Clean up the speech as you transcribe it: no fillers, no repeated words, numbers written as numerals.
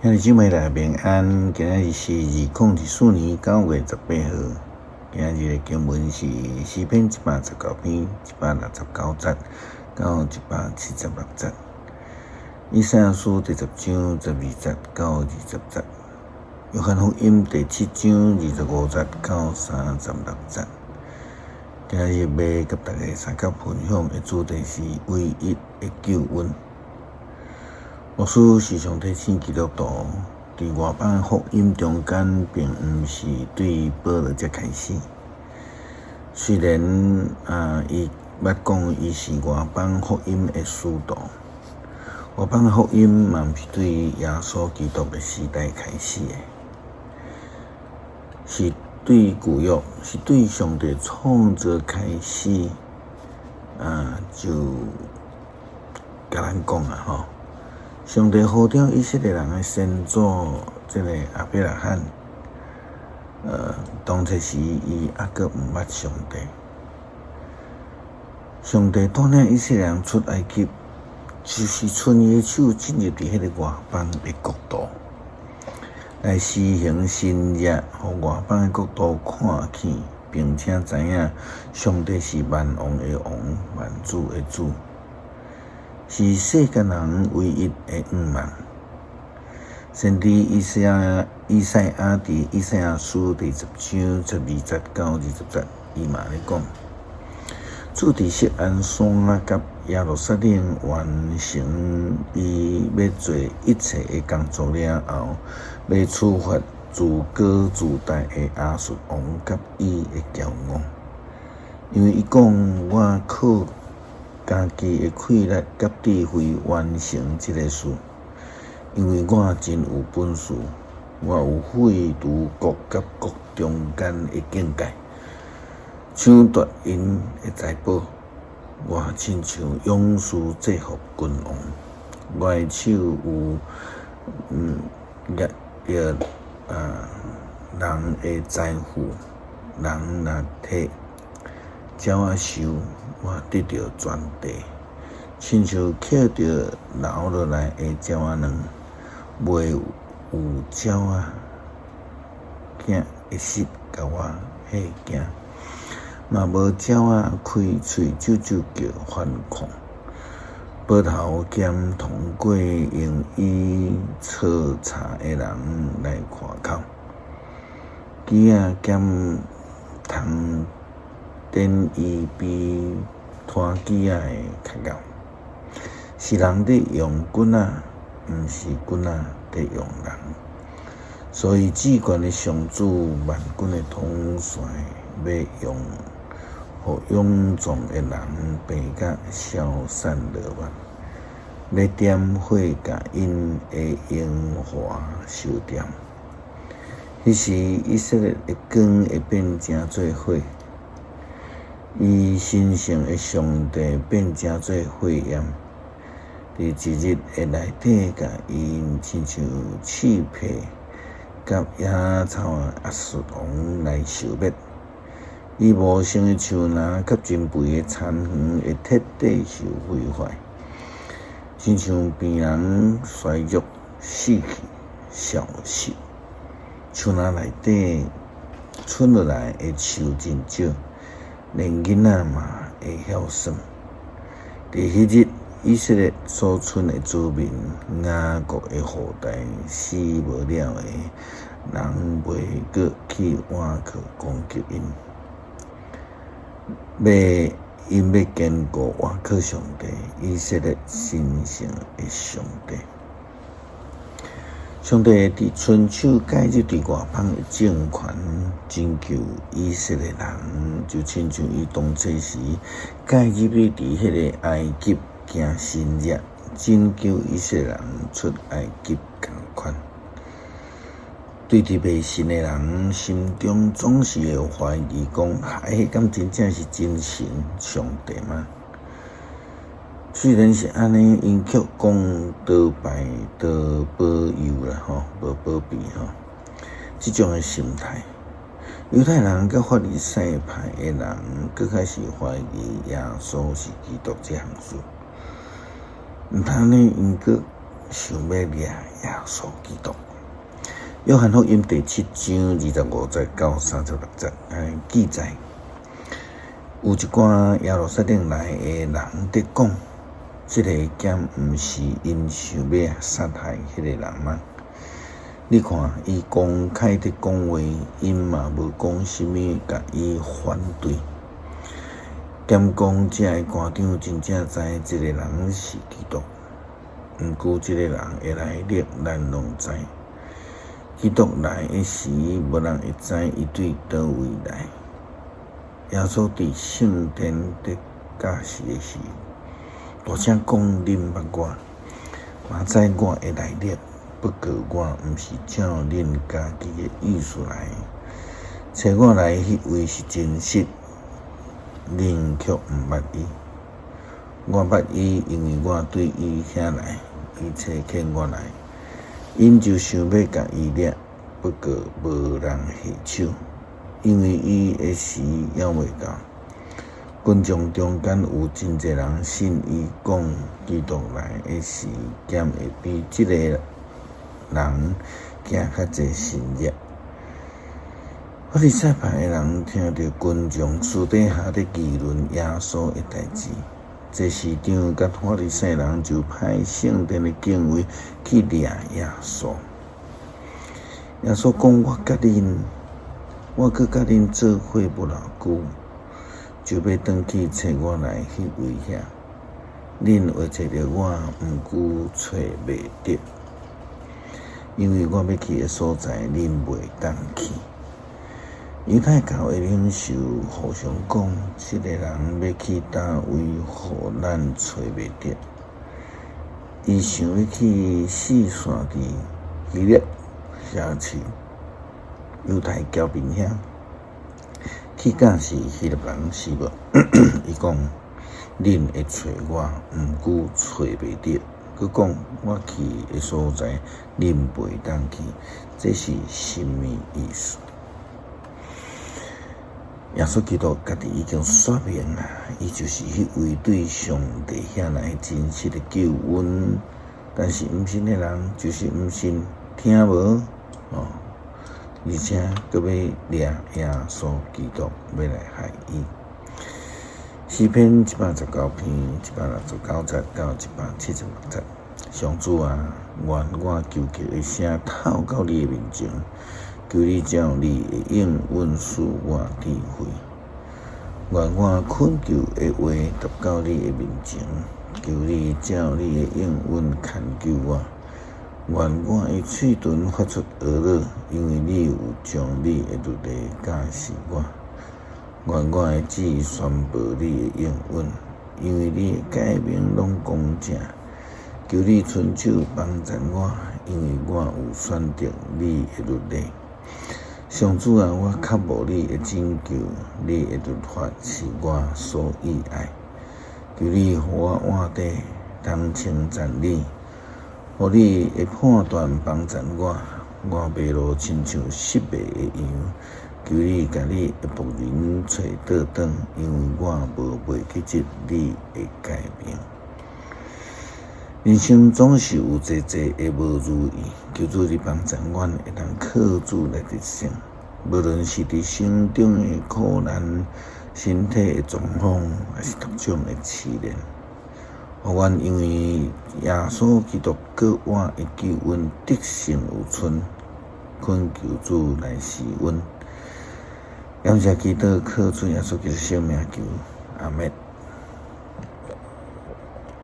兄弟姊妹大家平安，今仔日是2024年9月18號。今仔日的經文是詩篇119篇169節到176節，以賽亞書第10章12節到20節，約翰福音第7章25節到36節。今仔日欲佮大家相佮分享的主題是唯一的救恩。牧師時常提醒基督徒，佇外邦福音中間，並毋是對保羅才開始。雖然啊，伊捌講伊是外邦福音的使徒，外邦的福音嘛毋是對耶穌基督的時代開始的，是對舊約，是對上帝創造開始啊，就共咱講啊吼。上帝呼召以色列人的先祖，這个亞伯拉罕，當初時伊猶閣毋捌上帝。上帝帶領以色列人出埃及，就是伸伊的手進入佇彼个外邦的國度，來施行神蹟，予外邦的國度看見，並且知影上帝是萬王的王，萬主的主。是世間人唯一的向望。先知以賽亞以賽亞佇以賽亞書第10章12節到20節，伊嘛咧講：主佇錫安山佮耶路撒冷完成伊欲做一切的工作了後，欲處罰自高自大的亞述王佮伊的驕傲，因為伊講我靠家己的氣力佮智慧完成這个事，因為我真有本事，我有廢除國佮國中間的境界，搶奪𪜶的財寶。我親像勇士制服君王，我的手有掠著啊人的財富，人若提鳥仔收，我得著全地，親像抾著流落來的鳥仔卵，袂有鳥仔囝會識共我嚇驚，嘛無鳥仔開喙啾啾叫反抗。斧頭兼銅棍用伊搓柴的人來看口，機仔兼銅電伊比拖機仔的較𠢕，是人佇用棍仔，毋是棍仔佇用人。所以至懸的上主萬軍的統帥欲用，予勇壯的人病甲消散落來，欲點火共𪜶的榮華燒掉。彼時以色列的光會變成做火。伊神聖的上帝變成做火焰，佇一日的內底，共𪜶親像刺皮佮野草的亞述王來燒滅。伊茂盛的樹林佮真肥的田園會徹底受毀壞，親像病人衰弱死去消失。樹林內底伸落來的樹真少。連囡仔嘛會曉算。佇彼日，以色列所剩的子民，雅各的後代，死無了的人，袂閣去倚靠攻擊𪜶，欲𪜶欲堅固倚靠上帝，以色列神聖的上帝。上帝佇伸手介入佇外邦的政權，拯救以色列人，就親像伊當初時介入去佇彼个埃及行神蹟，拯救以色列人出埃及仝款。對佇袂信的人心中總是會有懷疑，講：彼敢真正是真神上帝嗎？雖然是按呢，𪜶卻講多拜多保佑啦，吼，無保庇吼，這種的心態。猶太人佮法利賽派的人，閣開始懷疑耶穌是基督這項事。毋通呢，𪜶閣想欲掠耶穌基督。約翰福音第七章25節到36節，按呢記載，有一寡耶路撒冷來的人佇講：這个敢毋是𪜶想欲殺害彼个人嗎？你看，伊公開佇講話，𪜶嘛無講啥物共伊反對。敢講遮的官長真正知這个人是基督，毋過這个人的來歷，咱攏知。基督來的時，無人會知伊對佗位來。耶穌佇聖殿佇教示的時，大聲講：恁捌我，嘛知我的來歷。不過我毋是照恁家己的意思來，差我來彼位是真實，恁卻毋捌伊。我捌伊，因為我對伊遐來，伊差遣我來。𪜶就想欲共伊掠，不過無人下手，因為伊的時猶未到。群眾中間有真濟人信伊，講基督來的時，敢會比這个人行較濟神蹟？法利賽派的人聽著群眾私底下佇議論耶穌的代誌，祭司長佮法利賽人就派聖殿的警衛去掠耶穌。耶穌講：我佮恁，我閣佮恁做伙無偌久，就欲轉去差我來彼位遐。恁會揣著我，毋過揣袂著，因為我欲去的所在，恁袂當去。猶太教的領袖互相講：這个人欲去佗位，予咱揣袂著？伊想欲去四散佇希臘城市、猶太僑民遐，去教示希臘人是無？伊講：恁會揣我，毋過揣袂著。閣講我去的所在，恁袂當去，這是啥物意思？耶穌基督家己已經說明啊，伊就是彼位對上帝遐來真實的救恩。但是毋信的人就是毋信，聽無哦，而且閣欲掠耶穌基督，欲來害伊。詩篇119篇169節到176節，上主啊，願我求告的聲透到你的面前，求你照你的應允賜我智慧。願我懇求的話達到你的面前，求你照你的應允牽救我。願我的喙唇發出呵咾，因為你有將你的律例教示我。願我的舌宣報你的應允，因為你的誡命攏公正。求你伸手幫贊我，因為我有選擇你的律例。上主啊，我渴慕你的拯救，你的律法是我所喜愛。求你予我活著，通稱讚你，予你的判斷幫贊我。我迷路親像失迷的羊，求你共你的僕人揣倒轉，因為我無袂記得你的誡命。人生總是有濟濟的無如意，求主你幫助阮會當靠主來得勝。無論是佇成長的苦難、身體的狀況，抑是各種的試煉，予阮因為耶穌基督閣我的救恩得勝有剩，懇求主來賜恩。感謝基督，靠主耶穌基督聖名求，阿們。